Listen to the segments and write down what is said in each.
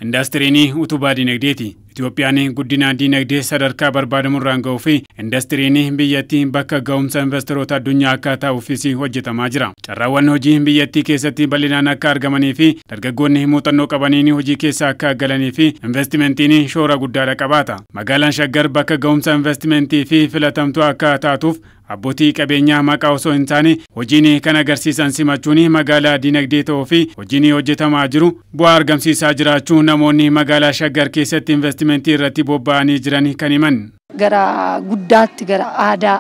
Indastiriin utubaa dinagdeeti. Itoophiyaan guddina dinagdee sadarkaa barbaadamurraan ga'uu fi indastiriin biyyattii bakka ga'umsa investoroota addunyaa akka ta'uufis hojjetamaa jira. Carraawwan hojii biyyattii keessatti bal'inaan akka argamanii fi dargaggoonni muuxannoo qabaniin hojii keessa akka galanii fi investimentiin shoora guddaadha qabaata. Magaalaan Shaggar bakka ga'umsa investimentii fi filatamtuu akka taatuuf abbootii qabeenyaa maqaa osoo hin taane hojiin kan agarsiisan simachuun magaalaa dinagdee ta'uu fi hojiin hojjetamaa jiru bu'aa argamsiisaa jiraachuu namoonni magaalaa Shaggar keessatti investimentii irratti bobba'anii jiran kan himan. Gara guddaatti gara aadaa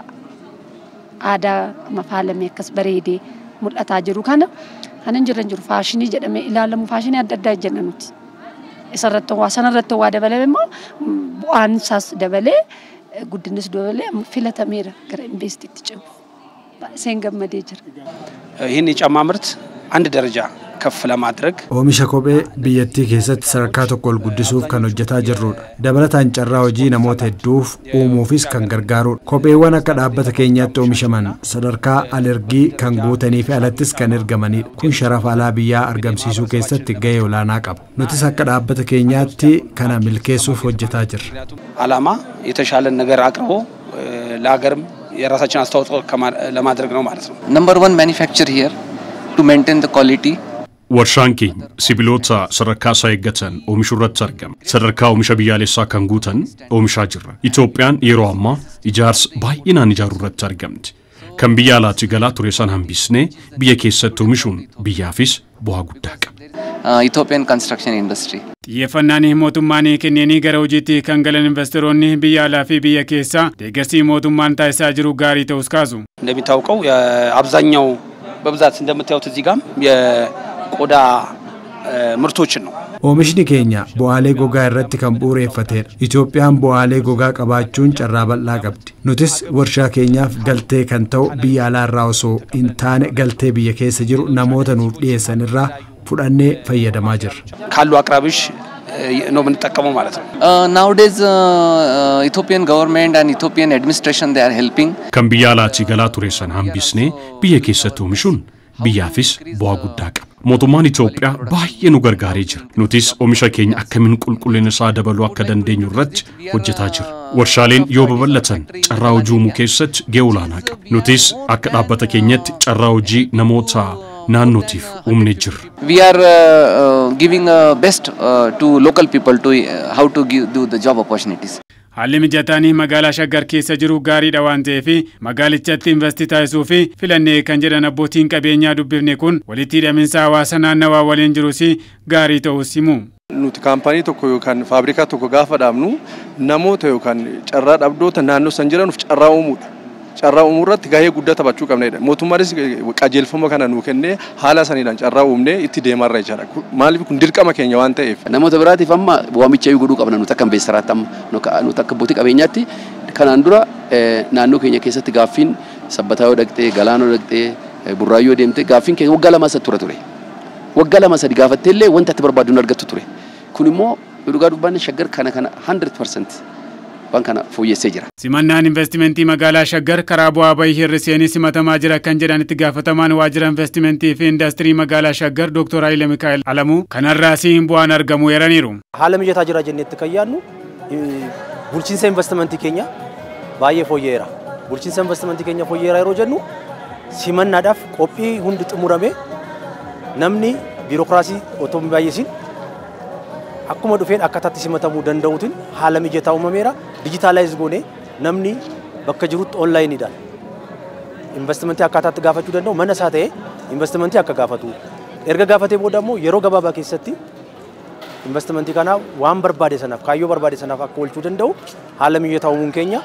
aadaa mafaalamee akkas bareedee mul'ataa jiru kana kan hin jirre jiru faashinii jedhamee ilaalamu faashinii adda addaa jenna nuti. Isarratti waa sanarratti waa dabalame immoo bu'aan isaas dabalee guddinis dabalee filatameera gara investiitti ce'u. Baay'een gammadee jira. ይህን የጫማ ምርት አንድ ደረጃ ከፍ ለማድረግ Oomisha kophee biyyattii keessatti sadarkaa tokko ol guddisuuf kan hojjetaa jirrudha. Dabalataan carraa hojii namoota hedduuf uumuufis kan gargaarudha. Kopheewwan akka dhaabbata keenyaatti oomishaman sadarkaa alergii kan guutanii fi alattis kan ergamanidha. Kun sharafa alaa biyyaa argamsiisuu keessatti gahee olaanaa qaba. Nutis akka dhaabbata keenyaatti kana milkeessuuf hojjetaa jirra. ዓላማ የተሻለን ነገር አቅርቦ ለሀገርም የራሳችን አስተዋጽኦ ለማድረግ ነው ማለት ነው። Number one manufacturer here to maintain the quality. Warshaan keenya sibiilota sadarkaa isaa eeggatan oomishuu irratti argama. Sadarkaa oomisha biyyaalessaa kan guutan oomishaa jirra. Itoophiyaan yeroo ammaa ijaarsa baay'inaan ijaaruu irratti argamti. Kan biyya alaatti galaa ture san hambisnee biyya keessatti oomishuun biyyaafis bu'aa guddaa qaba. Ethiopian construction industry. Xiyyeeffannaan mootummaan kenneenii gara hojiitti kan galan investoroonni biyya alaa fi biyya keessaa deeggarsi mootummaan taasisaa jiru gaarii ta'us kaasu. እንደሚታወቀው አብዛኛው በብዛት እንደምታዩት እዚህ ጋም የቆዳ ምርቶችን ነው። Oomishni keenya bu'aalee gogaa irratti kan bu'uureffatedha. Itoophiyaan bu'aalee gogaa qabaachuun carraa bal'aa qabdi. Nutis warshaa keenyaaf galtee kan ta'u biyya alaa irraa osoo hin taane galtee biyya keessa jiru namoota nuuf dhiyeessan irraa fudhannee fayyadamaa jirra. ካሉ አቅራቢዎች ነው የምንጠቀመው ማለት ነው። Nowadays, Ethiopian government and Ethiopian administration, they are helping. Kan biyya alaatti galaa ture san hambisnee biyya keessatti oomishuun biyyaafis bu'aa guddaa qaba. Mootummaan Itoophiyaa baay'ee nu gargaaree jira. Nutis oomisha keenya akkamiin qulqullina isaa dabaluu akka dandeenyu irratti hojjetaa jirra. Warshaaleen yoo babal'atan carraa hojii uumuu keessatti gahee olaanaa qaba. Nutis akka dhaabbata keenyatti carraa hojii namoota naannootiif uumnee jirra. We are giving best to local people to how to give, do the job opportunities. Haalli mijataan magaalaa Shaggar keessa jiru gaariidha waan ta'eef magaalichatti investi taasisuu fi filannee kan jedhan abbootiin qabeenyaa dubbifne kun walitti hidhaminsa hawaasa naannawaa waliin jirus gaarii ta'us himu. Nuti kaampaanii tokko yookaan faabrikaa tokko gaafa dhaabnu namoota yookaan carraa dhabdoota naannoo san jiranuuf carraa uumuudha. Carraa uumuu irratti gahee guddaa taphachuu qabnedha. Mootummaanis qajeelfama kana nuu kennee haala saniidhaan carraa uumnee itti deemarra jechaadha. Maaliif kun dirqama keenya waan ta'eef. Namoota biraatiif amma waamicha iyyuu godhuu qabna nuti akka investaraatti amma nuti akka abbootii qabeenyaatti kanaan dura naannoo keenya keessatti gaaffiin Sabbataa yoo dhaqxee, Galaanoo dhaqxee, Burraayyoo deemtee gaaffiin keenya waggaa 2 tura ture. Waggaa 2 3 gaafattee illee wanta ati barbaaddu hin argattu ture. Kun immoo dhugaa dubbanne Shaggar kana kana 100% waan kana fooyyessee jira. Simannaan investimentii magaalaa Shaggar karaa bu'aa bahii hir'iseen simatamaa jira kan jedhan itti gaafatamaan waajjira investimentii fi indastirii magaalaa Shaggar Dr. Haile Mikaa'el Alamuu kanarraas bu'aan argamu eeraniiru. Haala mijataa jira jenneetti kan yaadnu bulchiinsa investimentii keenya baay'ee fooyya'eera. Bulchiinsa investimentii keenya fooyya'eera yeroo jennu simannaadhaaf qophii hundi xumurame namni biirokiraasii otoo hin baay'isiin akkuma dhufeen akkaataatti simatamuu danda'uutiin haala mijataa uumameera. Dijitaalaayiz goonee namni bakka jirutti onlaayiniidhaan investimentii akkaataatti gaafachuu danda'u mana isaa ta'ee investimentii akka gaafatu erga gaafatee booda immoo yeroo gabaabaa keessatti investimentii kana waan barbaade sanaaf kaayyoo barbaade sanaaf akka oolchuu danda'u haala mijataa uumuun keenya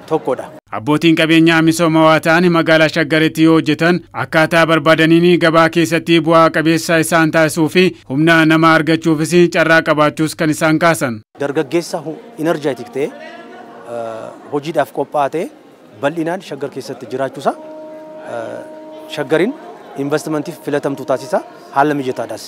tokkodha. Abbootiin qabeenyaa misoomawaa ta'an magaalaa Shaggaritti yoo hojjetan akkaataa barbaadaniin gabaa keessatti bu'aa qabeessa isaan taasisuu fi humna namaa argachuufis carraa qabaachuus kan isaan kaasan. Dargaggeessa energetic ta'e hojiidhaaf qophaa'aa ta'e bal'inaan Shaggar keessatti jiraachuusaa Shaggariin investimentiif filatamtuu taasisa haala mijataadhaas.